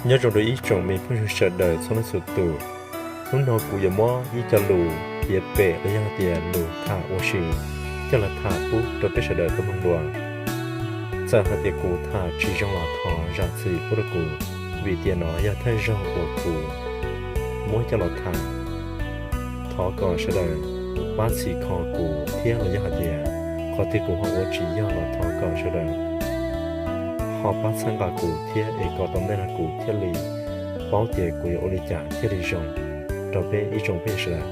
Nyob zoo rau ib tsoom me phooj ywg sawv daws txhua leej txhua tus. Hnub no kuv yuav muab ib co lus piav pem los yog hais tias lus tham ua si coj los tham pub rau peb sawv daws tau mloog dua. Txawm hais tias kuv tham tsis zoo los thov zam txim pub rau kuv, vim tias no yog thawj zaug uas kuv muab coj los tham. Thov kom sawv daws pab txhim kho kuv thiab los yog hais tias qhov twg kuv ho ua tsis yog los thov kom sawv daws ho pab txhawb nqa kuv thiab es kom tom ntej no kuv thiaj li paub tias kuv yuav ua li cas thiaj li zoo rau peb ib tsoom phooj ywg sawv daws.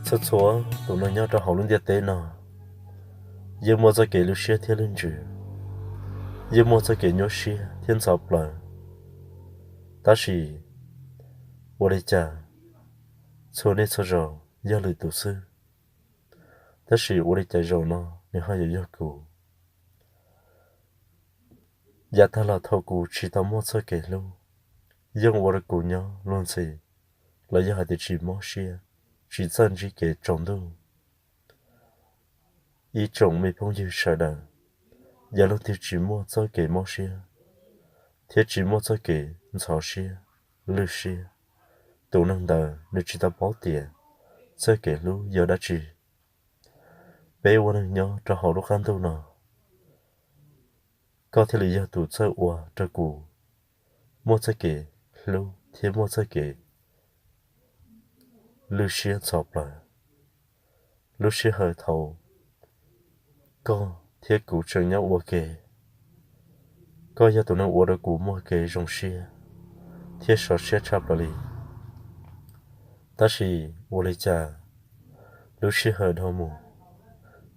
Txhua txhua tus neeg nyob rau hauv lub ntiaj teb no yeej muaj txoj kev lwj siab thiab lwj ntsws, yeej muaj txoj kev nyuaj siab thiab ntxhov plawv. Tab sis ua li cas txhua niaj txhua zaus yog lwm tus xwb, tab sis ua li cas zaum no nws ho yuav yog kuv? Yav tag los thaum kuv tsis tau muaj txoj kev hlub, yeej ua rau kuv nyob luag ntxhi los yog hais tias tsis mob siab, tsis txawj ntsib kev tsaus ntuj. Ib tsoom me phooj ywg sawv daws, yog leej twg tsis muaj txoj kev mob siab thiab tsis muaj txoj kev ntxhov siab, lwj siab, tus neeg ntawd nws tsis tau paub tias txoj kev hlub yog dab tsi. Peb ua neeg nyob rau hauv lub qab ntuj no, koj thiaj li yog tus txawj ua rau kuv muaj txoj kev hlub thiab muaj txoj kev lwj siab ntxhov plawv. Lub sij hawm thaum koj thiab kuv tseem nyob ua ke, koj yog tus neeg ua rau kuv muaj kev zoo siab thiab sov siab tshaj plaws li. Tab sis ua li cas lub sij hawm dhau mus,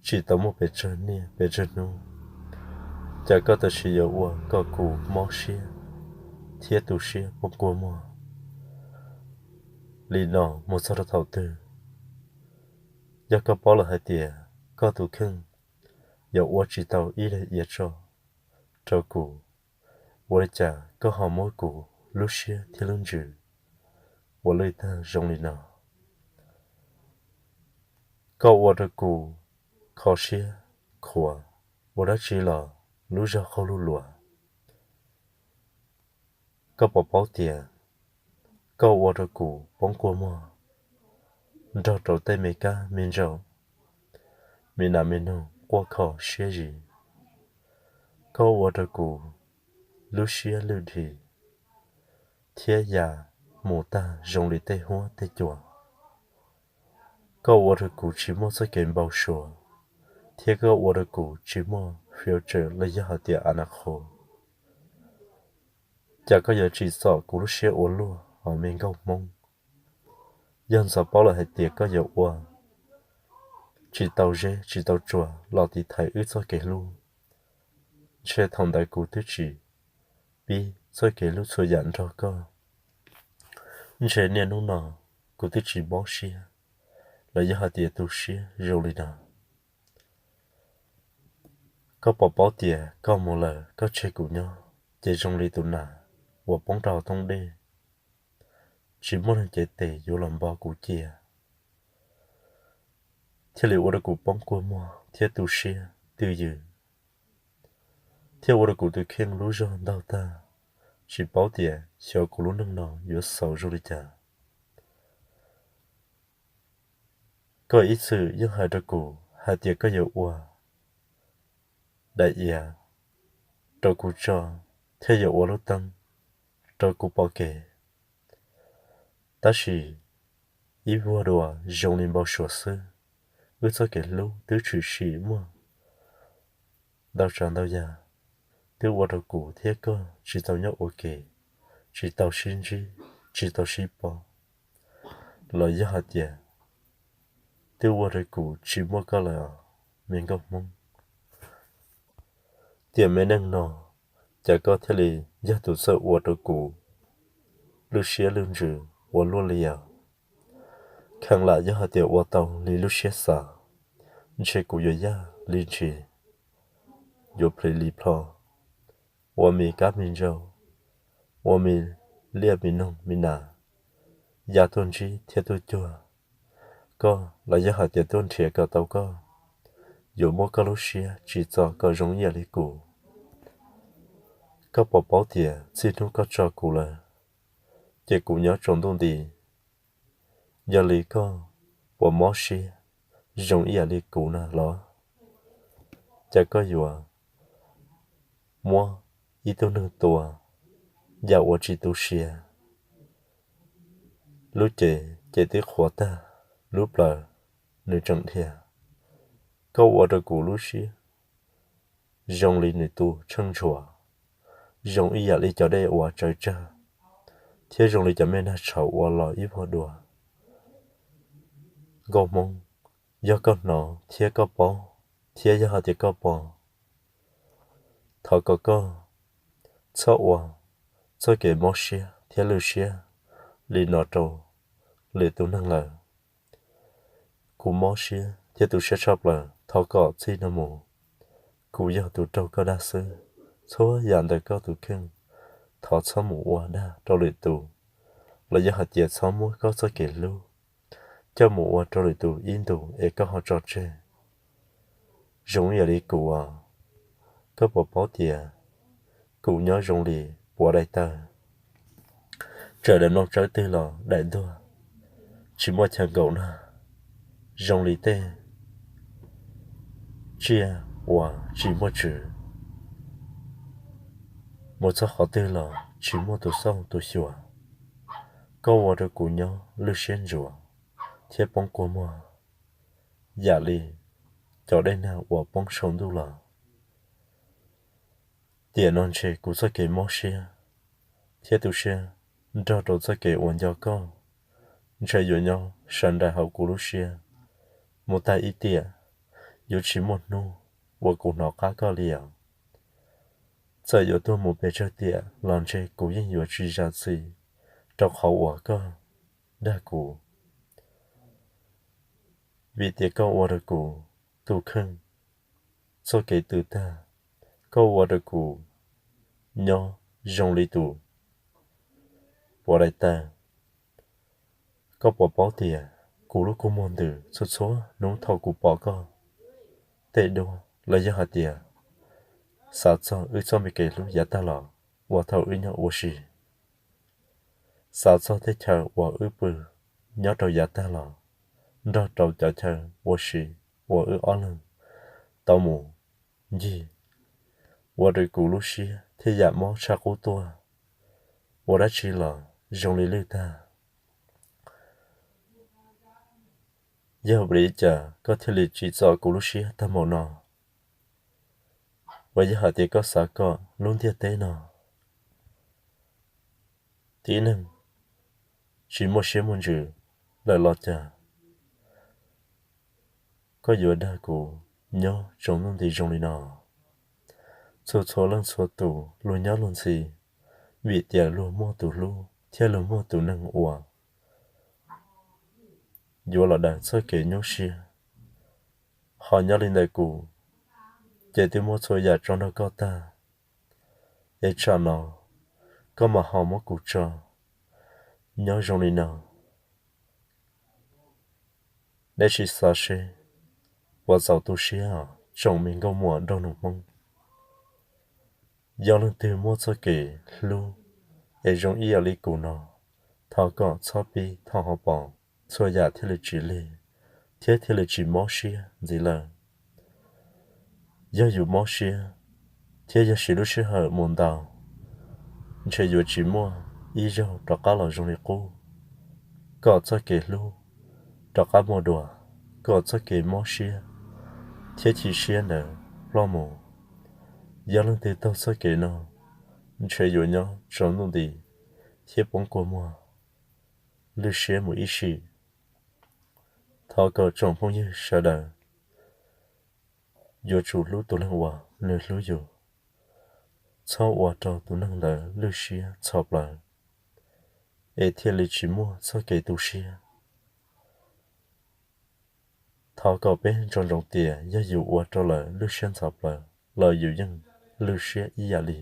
tsis tau muaj pes tsawg niaj pes tsawg hnub, cas koj tam sim yuav ua kom kuv mob siab thiab tu siab poob kua muag li no mus txog rau thaum twg? Yog koj paub lawm hais tias koj tus kheej yuav ua tsis tau ib daim iav tso rau kuv, ua li cas koj ho muab kuv lub siab thiab lub ntsws ua lwj tag zoo li no? Koj ua rau kuv kho siab khuav ua dab tsi los lub zog qaug lug luas. Koj puas paub tias koj ua rau kuv poob kua muag nrog rau tej me kab me ntsaum, me nas me noog quaj kho siab zis? Koj ua rau kuv lub siab lwj dhis thiab ya mus tag zoo li tej huab tej cua. Koj ua rau kuv tsis muaj txoj kev npau suav, thiab koj ua rau kuv tsis muaj future los yog hais tias a na qhov. Cas koj yuav tsim txom kuv lub siab ua luaj os me nkauj Hmoob? Yog ntxov paub lawm hais tias koj yuav ua tsis tau zeb tsis tau tsua los tiv thaiv wb txoj kev hlub, ntshe thaum ntawd kuv twb tsis pib txoj kev hlub txhua yam nrog koj. Ntshe niaj hnub no kuv twb tsis mob siab los yog hais tias tu siab zoo li no. Koj puas paub tias koj mus lawm koj tseg kuv nyob ces zoo li tus nas uas poob rau thoob dej, tsis muaj leej cev tes yuav los npo kuv cia, thiaj li ua rau kuv poob kua muag thiab tu siab twj ywm, thiab ua rau kuv tus kheej lub zog ntaug tag, tsis paub tias xyov kuv lub neej no yuav xaus zoo li cas. Koj ib txwm yeej hais rau kuv hais tias koj yuav ua daim iav rau kuv tso, thiab yuav ua lub teeb rau kuv pom kev. Tab sis ib vuag dua zoo li npau suav xwb, wb txoj kev hlub twb tshwm sim muaj ntau tsav ntau yam, twb ua rau kuv thiab koj tsis tau nyob ua ke, tsis tau sib ntsib, tsis tau sib paub, los yog hais tias twb ua rau kuv tsis muaj koj lawm os me nkauj Hmoob. Tiam me neej no, cas koj thiaj li yog tus txawj ua rau kuv lub siab lub ntsws ua luaj li os? Kheev lam yog hais tias ua tau li lub siab xav, ntshe kuv yuav yaj li ntsis, yuav plis li plho, ua me kab me ntsau, ua me liaj me noog me nas, ya tuaj ntsib thiab tuaj cuag koj los yog hais tias tuaj nrhiav kom tau koj, yuav muab koj lub siab tsim txom kom zoo ib yam li kuv. Koj puas paub tias txij hnub koj tso kuv lawm, ces kuv nyob tsaus ntuj nti. Yog li koj puas mob siab zoo ib yam li kuv na los? Cas koj yuav muab ib tug neeg tua yam uas tsis tu siav, lub cev ces twb qhuav tag, lub plawv nws tseem dhia. Koj ua rau kuv lub siab zoo li nws tu tsheej ntshua, zoo ib yam li cov dej uas tsawv tsawg, thiab zoo li cov me nag tshauv uas los ib vuag dua. Nkauj Hmoob, yog koj hnov thiab koj paub, thiab yog hais tias koj pom, thov kom koj txhob ua txoj kev mob siab thiab lwj siab li no rau lwm tus neeg lawm. Kuv mob siab thiab tu siab tshaj plaws, thov kom txij no mus kuv yog tus raug koj dag xwb. Txhua yam ntawm koj tus kheej, thov txhob mus ua dag rau lwm tus, los yog hais tias txhob muab koj txoj kev hlub coj mus ua rau lwm tus ib ntus es koj ho tso tseg. Zoo ib yam li kuv as, koj puas paub tias kuv nyob zoo li puav daim tawg, txawm daim nplooj tsawb twg los daim ntuag tsis muaj chaw nkaum na, zoo li tej tsiaj uas tsis muaj tswv, mus txog qhov twg los tsis muaj tus xauj tus xyuas. Koj ua rau kuv nyob lwj siab ntsuav thiab poob kua muag yam li cov dej nag uas poob saum ntuj los. Tiam no ntshe kuv txoj kev mob siab thiab tu siab nrog rau txoj kev uas nco koj, ntshe yuav nyob sawv nraim hauv kuv lub siab mus tag ib tiam, yuav tsis muaj hnub uas kuv hnov qab koj li os. Txawm yuav tuag mus pes tsawg tiam los ntshe kuv yeej yuav tsis zam txim rau qhov uas koj dag kuv, vim tias koj ua rau kuv tus kheej txoj kev tw tag, koj ua rau kuv nyob zoo li tus puav daim tawg. Koj puas paub tias kuv lub kua muag ntws txhua txhua hnub thaum kuv pom koj tej duab, los yog hais tias xav txog wb txoj me kev hlub yav tag los uas thaum wb nyob ua si, xav txog tej chaw uas wb pw nyob rau yav tag los, nrog rau cov chaw ua si uas wb ob leeg tau mus ncig, ua rau kuv lub siab thiaj yam mob tshaj qub tuaj, ua dab tsi los zoo li lwj tag. Yog vim li cas koj thiaj li tsim txom kuv lub siab tag npaum no? Uas yog hais tias koj xav kom lub ntiaj teb no tib neeg tsis muaj siab muaj ntsws lawm los cas koj yuav dag kuv nyob tsaus ntuj nti zoo li no? Txhua txhua leej txhua tus luag nyob luag ntxhi, vim tias luag muaj tus hlub thiab luag muaj tus neeg uas yuav los daws txoj kev nyuaj siab. Ho nyob li ntawm kuv, ces twb muab txhua yam tso nrog koj tag, es tsam no koj mam ho muab kuv tso nyob zoo li no. Neb sim xav seb puas txaus tu siab os tsoom me nkauj muam nraug nus Hmoob. Yog leej twg muaj txoj kev hlub es zoo ib yam li kuv no, thov kom txhob pib thaum ho pom, txhua yam thiaj li tsis lig thiab thiaj li tsis mob siab ntxiv lawm. Yog yus mob siab thiab yog siv lub sij hawm mus ntau, ntshe yuav tsis muaj ib zaug rov qab los zoo li qub. Kom txoj kev hlub rov qab muaj dua, kom txoj kev mob siab thiab chim siab ntawd ploj mus. Yog leej twg taug txoj kev no, ntshe yuav nyob tsaus ntuj nti thiab poob kua muag, lwj siab mus ib sim. Thov kom tsoom phooj ywg sawv daws yuav tsum hlub tus neeg uas nws hlub yus, txhob ua rau tus neeg ntawd lwj siab txhov plaws, es thiaj li tsis muaj txoj kev tu siab. Thov kom peb nco ntsoov tias yog yus ua rau lawv lwj siab ntxhov plaws los yus yeej lwj siab ib yam li,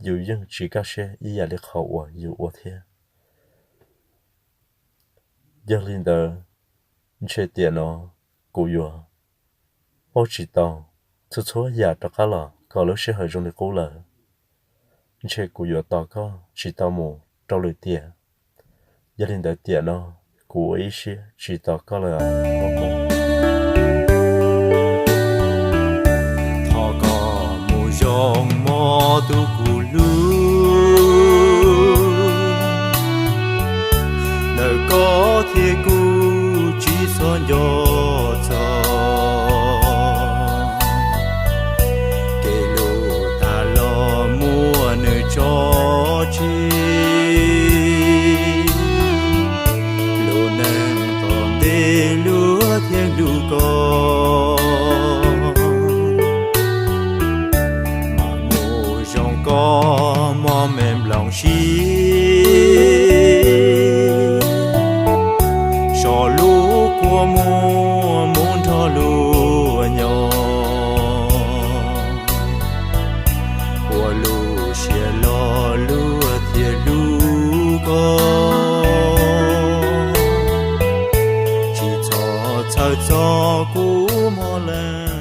yus yeej tsis kaj siab ib yam li qhov uas yus ua thiab. Yog li ntawd, ntshe tiam no kuv yuav pauj tsis tau txhua txhua yam rov qab los kom lub sij hawm zoo li qub lawm. ntshe kuv yuav tos koj tsis tau mus rau lwm tiam. Yog li ntawd tiam no kuv ua ib siab tsis tos koj lawm. Thov koj mus zoo mog tus kuv hlub, ntawm koj thiab kuv tsis txhob nco txog. Kev hlub tag los muaj nws tso tseg, lub neej tom ntej luag thiaj hlub koj. Mas mus zoo koj mog me nplooj siab, so lub kua muag mus nrog luag nyob, ua lub siab loj luag thiaj hlub koj. Tsis txhob txhawj txog kuv mog leej